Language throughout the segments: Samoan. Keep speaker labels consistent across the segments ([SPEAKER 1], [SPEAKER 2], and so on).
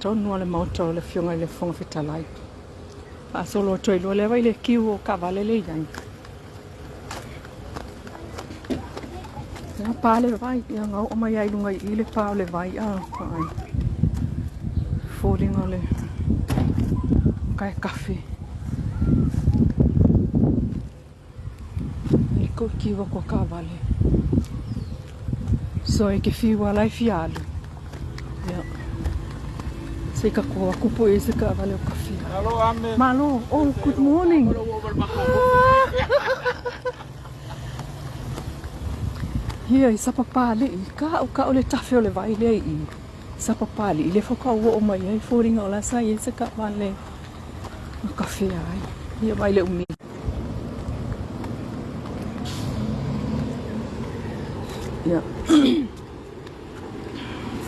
[SPEAKER 1] tonu lava o le maota o le Afioga i le Fofoga Fetalai. Faasolo atu ai loa lea vai le kiu o taavale lea e i ai. Ia pa le vai, ia na oo mai lava i luga i i le pa o le vai a vaai. Foliga o le kae kafe. E ko kiu atu a taavale. So e ke fiu lava la e fia alu. Ia. Se i tatou o atu po o i ai se taavale o kafe. Malo, oh good morning. Ia i Sapapalii, ka'u ka'u le tafe o le vai lea i i Sapapalii, lea faatoa ou oo mai ai, foliga o la sa i ai se taavale na kafea ai. Ia vaai le umi. Ia.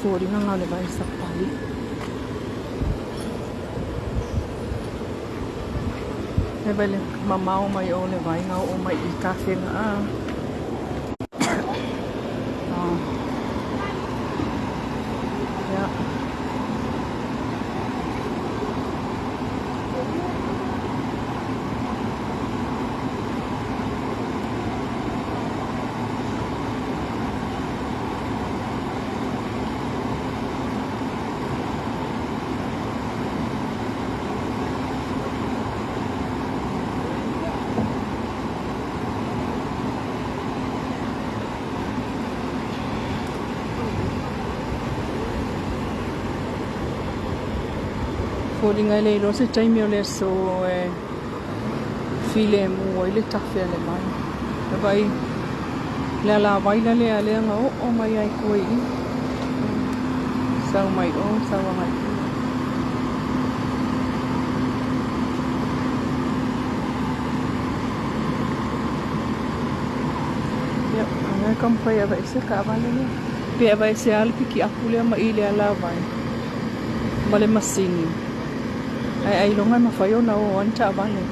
[SPEAKER 1] Foliga na o le vai i Sapapalii. E vai le mamao mai o le vai na oo mai i Kafena a. Ah. Ia. Foliga e le iloa se taimi o le aso e filemu ai le tafe a le vai. E vai le alavai la lea lea na oo mai ai tua i i. Sau mai o, sau agai i tua. Ia, o lea e taumafai e aveese le taavale lea. Pe aveese lava le pikiapu lea ma i le alavai ma le masini. Ae ailoga e mafai ona o ai ni taavale.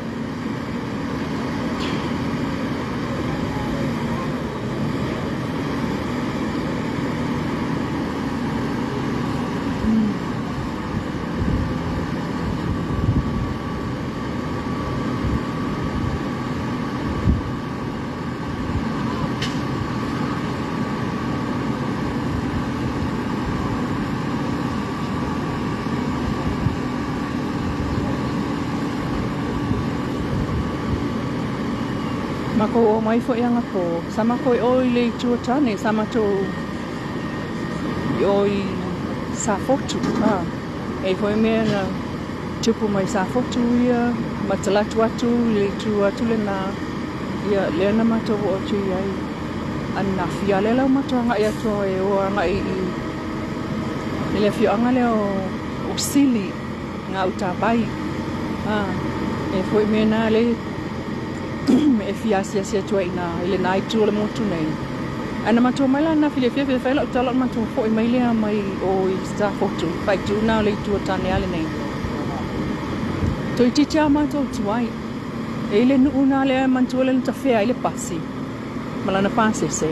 [SPEAKER 1] Makou o mai foi anapo, sa makou i o i le itu o tane, sa matou i o i Safotu, a, e i foi mea na tupu mai Safotu ia, ma talatu atu i le itu atu lena, ia, lea na matou oo atu i ai ananafi, a o lea la ua matou agai atu e o agai i i le afioaga lea o Sili, Gautavai, a, e foi mea na lea e fia asiasi atu ai i ina i lena itu o le motu nei. Ae na matou omai la ananafi i le afiafi e fai lau tala ona matou foi mai lea mai o i Safotu, faaitu na o le itu o Taneale nei. Toeitiiti lava matou tuai. E i le nuu na lea e manatua lea na tafea ai le pasi ma lana pasese.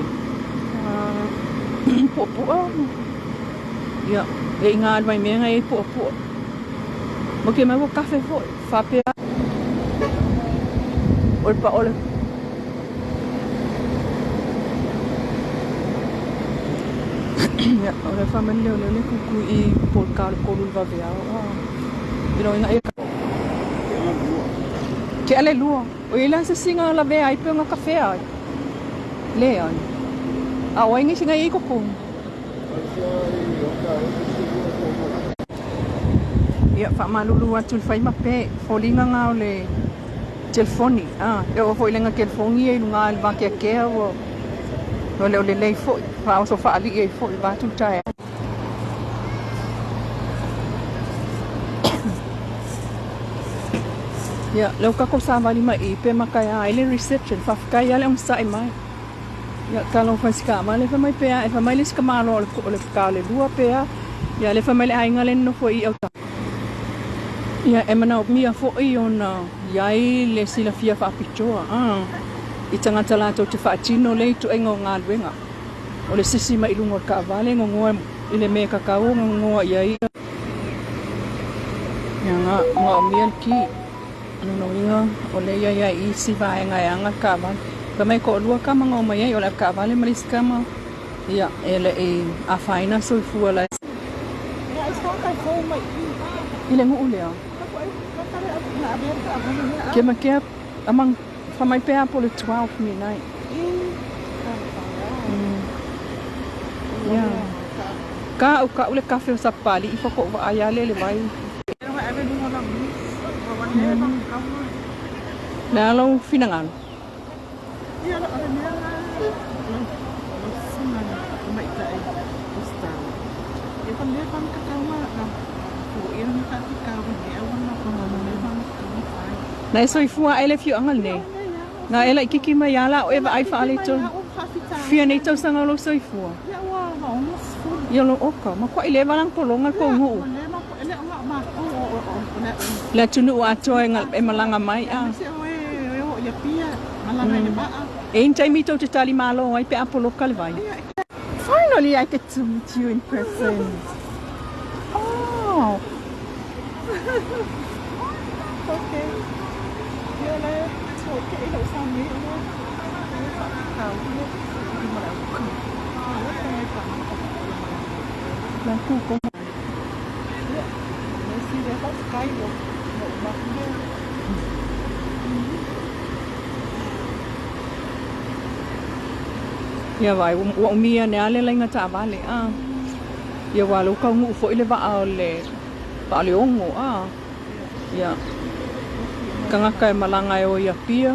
[SPEAKER 1] Puapua, ia, e i ngā mai mea ngai e puapua. Mo ke mau kafe foi, faapea. O le pa o le Ia, o le family leo leo le kuku i po le ka le kolu le vaveao. Ah. I lo ina e Ke ale lua. O i la se singa la vea ai pe nga kafe ai. Le ai. A o ai ngi singa i koko. Ia, faamalulu atu i le fai ma pe, foliga na o le telefoni, a, e oo foi i lega telefoni ia i luga i le vakeakea ua ua le o lelei foi, faaoso faalii ai foi vaeatu le taeao. Ia, lea ua tatou savali mai i i pe makaia ai le reception, faafetai lava le onosai mai. Ia talofa i si taavale fai mai pe a e fai mai le isi tamaloa o le o le ta o le lua pe a. Ia lea fai mai le aiga lea e nonofo i i autafa. Ia e manaomia foi ona i ai le silafia faapitoa a i tagata latou te faatino lea ituaiga o galuega. O le sisi mai i luga o le taavale gogoa i le mea e tatau ona gogoa i ai. Ia maomia le ki. O lona uiga o lea e i ai lava i i isi vaega e aga le taavale. Fai mai e toalua tama na omai ai, o le avetaavale ma le isi tama, ia e le i afaina le soifua la i le nuu lea. Ke ma kea among fai mai pe a po o le 12 midnight. Ia. Ka au kau le kafe o Sapapalii faatoa ou vaai lava lea i le vai. O le a lou finagalo? Na e soifua ae le afioaga lenei. Na e laititi mai lava la o e vaai faaletonu. Fia nei tausaga o lou soifua? Ia lou oka, matuai leva la ona pologa le tou nuu. Le atunuu atoa e malaga mai a. E i ai ni taimi tou te tali malo ai pe a poloka le vai. Finally I get to meet you in person. Oh.
[SPEAKER 2] Okay. Ia le toʻa i lou sami
[SPEAKER 1] La ku ko. Ia vai ua umia ane lava le laina taavale a. Ia ua lou taunuu foi le vaa o le vaa o le ono a. Ia tagata e malaga e o i Apia.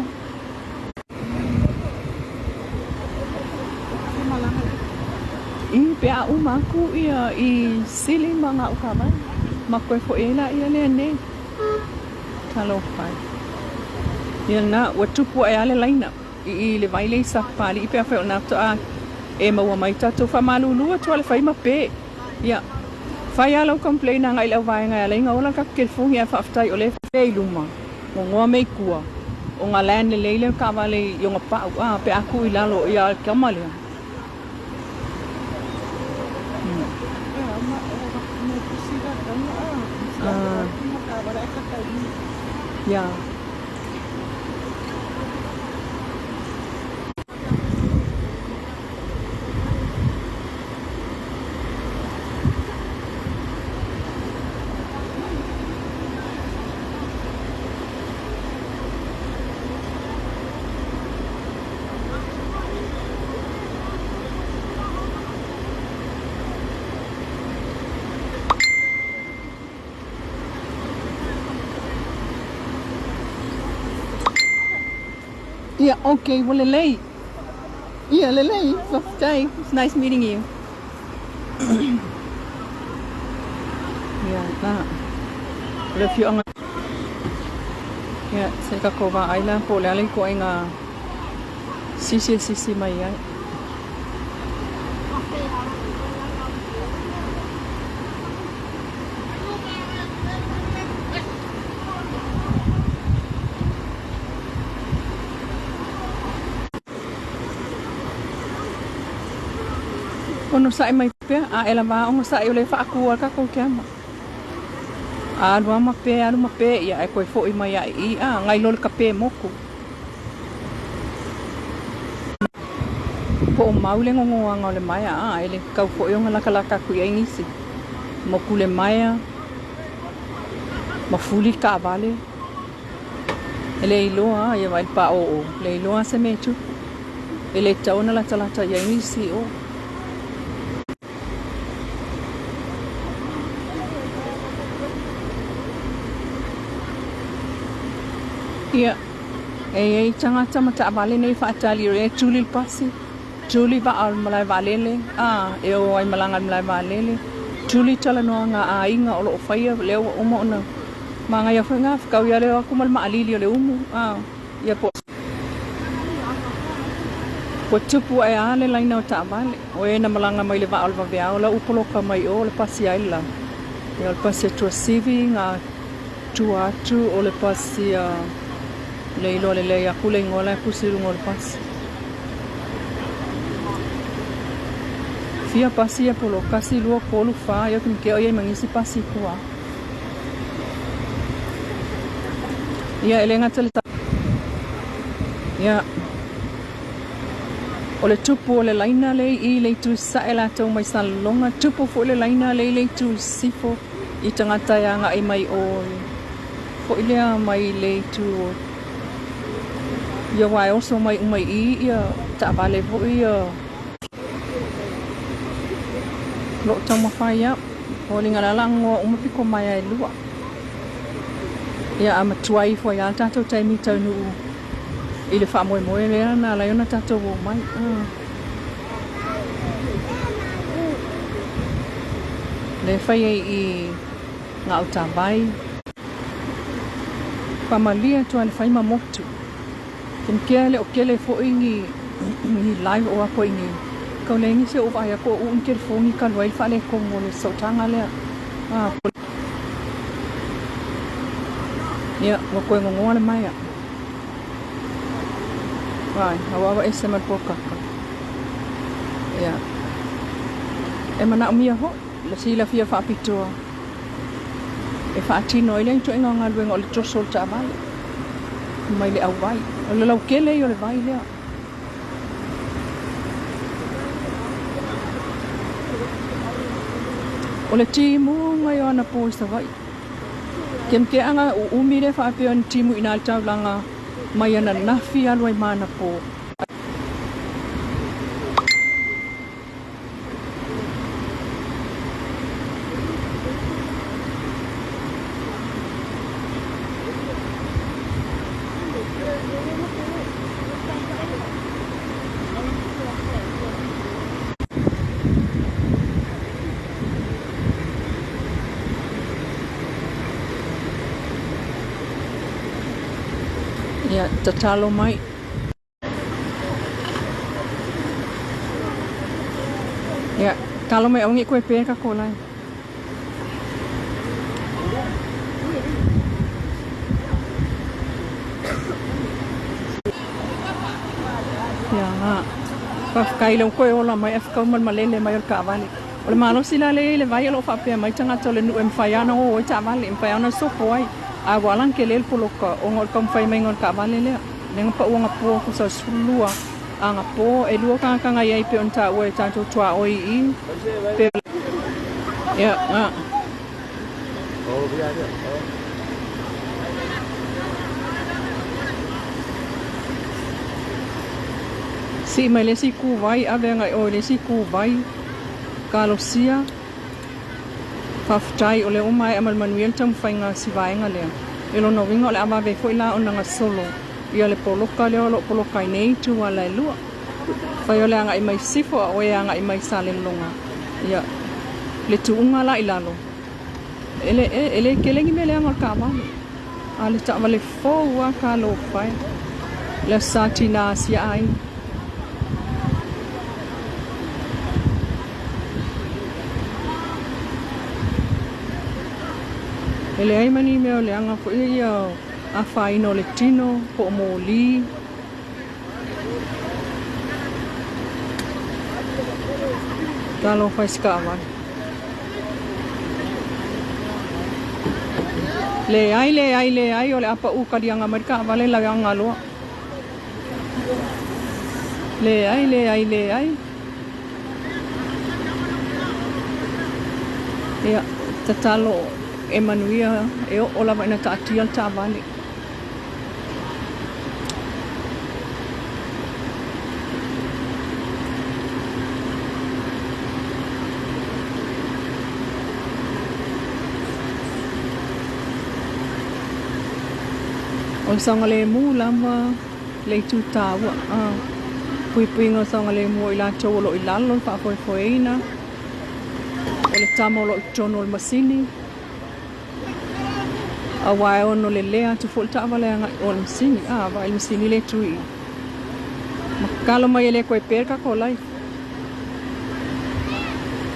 [SPEAKER 1] I pe a uma atu ia i Sili ma gauta mai ma toe foi ai laia lea nei. Talofa e. Ia lena ua tupu ae lava le laina i i le vai lea i Sapapalii pe afai o lena faatoa e maua mai tatou faamalulu atu lava le fai ma pe. Ia fai lava lau complain agai i le auvaega e ala ai ona ola le tatou telefoni ae faafetai o lea e pe i luma gogoa mea i tua ona land lelei lea o le taavale i ona pau a pe a tuu i lalo ia le tama lea. Ia. Ia, ok, ua lelei. Ia, lelei, faafetai. It's nice meeting you. Ia, na. O le afioaga. Ia, se i tatou vaai la po o le a le ituaiga sisi e sisi mai ai. Onosai mai pea, a e lava onosai o lea e faatu lava le tatou keama. A alu lava ma pe, alu ma pe, ia ae toe foi mai lava i i, a nai loa le kape motu. Po o mau le gogoaga o le maea, a e le tatau foi ona latalata atu i ai nisi. Motu le maea, ma fuli le taavale. E le iloa lava, ia vaai i le paoo, e le iloa lava se mea e tupu. E le tatau ona latalata i ai nisi i o. Ia, e i ai tagata ma taavale nei e faatali o lea e tuli le pasi, tuli vaa o le malae vaalele, a, e o ai malaga i le malae vaalele, tuli talanoaga a aiga o lo o faia, lea ua uma ona manaia foi na, fetaui lava le o atu ma le maalili o le umu, a, ia po ua tupu ae a le laina o taavale. O e na malaga mai le vaa o le vaveao la ua poloka mai i o le pasi ai le la. Ia o le pasi a Tuasivi ga tua atu o le pasi a le iloa lelei aku le igoa la e tusi i luga o le pasi. Fia pasi ia poloka, 1, 2, 3, 4, ia ou te matea o i ai ma nisi pasi i tua. Ia, e le gata i le Ia, o le tupu o le laina lea i i le itu i sasae latou mai Salelologa, tupu foi le laina lea i le itu i sisifo i tagata e agai mai o foi lea mai le itu o ia aua e oso mai uma i i ia taavale foi ia o lo o taumafai lava. O foliga o le a lagoa uma piko maea e lua. Ia a matuai ifo ai lava le tatou taimi taunuu i le faamoemoe lea na ala ai ona tatou omai. Lea e fai ai i Gautavai. Faamalie atu lava i le fai ma motu. Kemakea e le o tele foi ni ni live o atu ai nei. Kau leai nisi o ou vaai atu o uu ni telefoni talu ai le faaletonu o le sootaga lea. Ia, ua toe nonoa le maea. Vai, auava ese ma le pokaka. Ia, e manaomia foi le silafia faapitoa e faatino ai lea ituaiga galuega o le toso o le taavale mai le auvai. O le lautele ia o le vai lea. O le timuga i o ana po i Savaii. Kemukeaga uumi lea faapea ni timu i ina i le taulaga mai ananafi alu ai ma ana po. Ia, tatalo mai. Ia, talo mai aua ne i toe pē tatou lai. Ia, na. Faafetai i le ua toe ola mai ae fetau ma le malele mai o le taavale. O le malosi la lea e i ai le vai o lo o faapea mai tagata o le nuu e mafai lava ona o ai taavale, e mafai lava ona sopo ai. Ae ua ala ona tele le poloka ona o le taumafai maiga o le taavale lea. Lea na pau anapo tusa o le 12 anapo, e lua tagata na i ai pei ona taua e tatou tuaoi i i. Pe Ia, na. Sii mai le isi ituvai, ave agai i o i le isi ituvai. Kalosia, Faafetai, o lea ua maea ma le manuia le taumafaiga a si vaega lea. I lona uiga o le a vave ai foi la ona gasolo ia le poloka lea o lo o poloka ai nei itu ala e lua. Fai o le agai mai sisifo a oe e agai mai Salelologa, ia, le tuuga la i lalo, e le, e le tele ni mea leaga o le taavale, a o le taavale fou lava talofa e, le Aso Sa Tina a si aiga. E leai ma ni mea o leaga foi ia afaina o le tino po o moli. Talofa i se taavale. Leai, leai, leai, o le a pau kaliaga mai le taavale leaga loa. Leai, leai, leai. Ia, tatalo e manuia e oo lava ina taatia le taavale. O le saogalemu lava le itu taua, puipuiga o le saogalemu o i latou o lo o i lalo o le faafoefoeina, o le tama o lo o i totonu o le masini, aua e ono lelea atu foi le taavale agai i o i le masini, vaai i le masini lea e tu i i. Matalo mai e le toe pe le tatou life.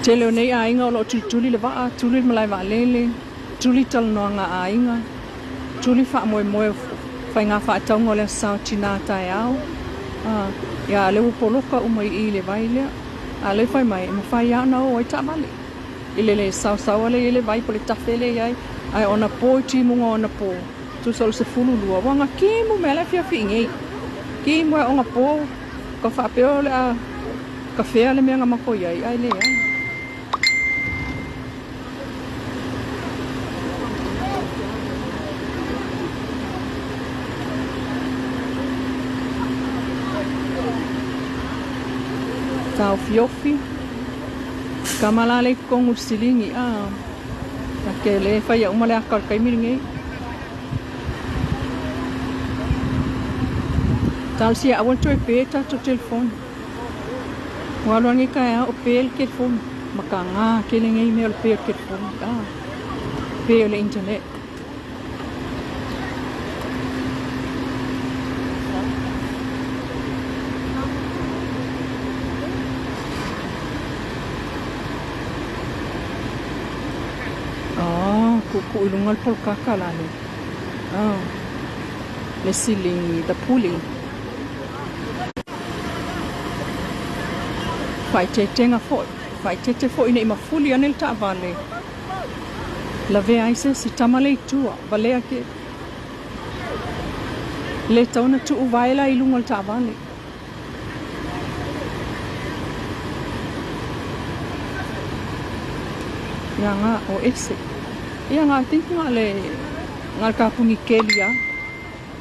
[SPEAKER 1] Tele o nei aiga o lo o tulituli le vaa, tuli le malae vaalele, tuli talanoaga a aiga, tuli faamoemoe o faiga faatauga o le Aso Sa o Tina taeao. Ia, a o lea ua poloka uma i i i le vai lea. A o lea e fai mai, e mafai lava ona o ai taavale i le le saosaoa lea e i ai le vai po o le tafe lea e i ai, ae ona po i timuga o ana po. Tusa o le 12, ua na kimu mea le afiafi i inei. Kimu e ona po, ka faapea o le a kafea le mea na matou i ai, ae leai. Taofiofi, kama la le i totonu i le siligi, a ta te le faia uma le ata o le taimi lenei. Talosia aua le toe pe tatou telefoni. Ua alu ane taeao o pe le telefoni. Mataga tele nei mea o le pe o le telefoni. Ah, pe o le internet. Ah, tuutuu i luga le polokaka la le. Ah, le siligi, the pulley. Faaeteetega foi, faaeteete foi ne i mafuli ane le taavale. Lavea ai se isi tama le i tua, valea ke le tatau ona tuu vaela i luga o le taavale. Ia nga o ese. Ia nga I think nga le nga le kapuni keli a.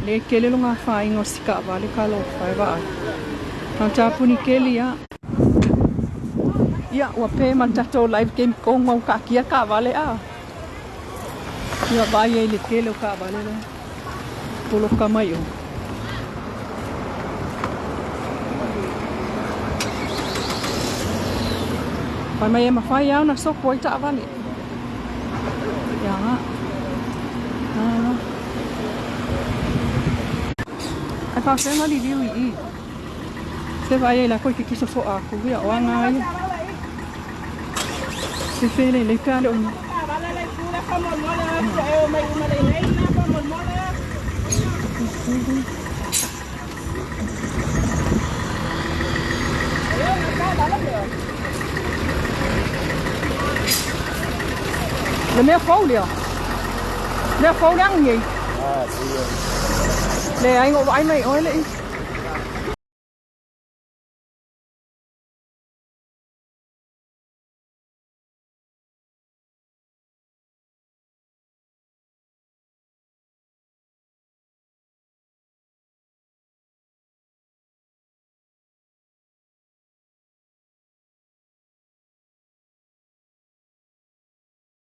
[SPEAKER 1] Le kele lo nga whainga o si taavale ka lo whai vaai. Nga tapuni keli a. Ia ua pe ma le tatou live game kong mau kaakia taavale a. Ia vaai ai i le tele o taavale la. Poloka mai o. Fai mai e mawhai lava ona sopo ai taavale. Ia nga. Ah. Ai faafeaga liliu i i. Se vaai ai lako i ke kiso soa aku ia o anga ia. Se fele le pe ale o Le mea fou lea. Mea fou le agi nei. Leai, na ou vaai mai i oe le i.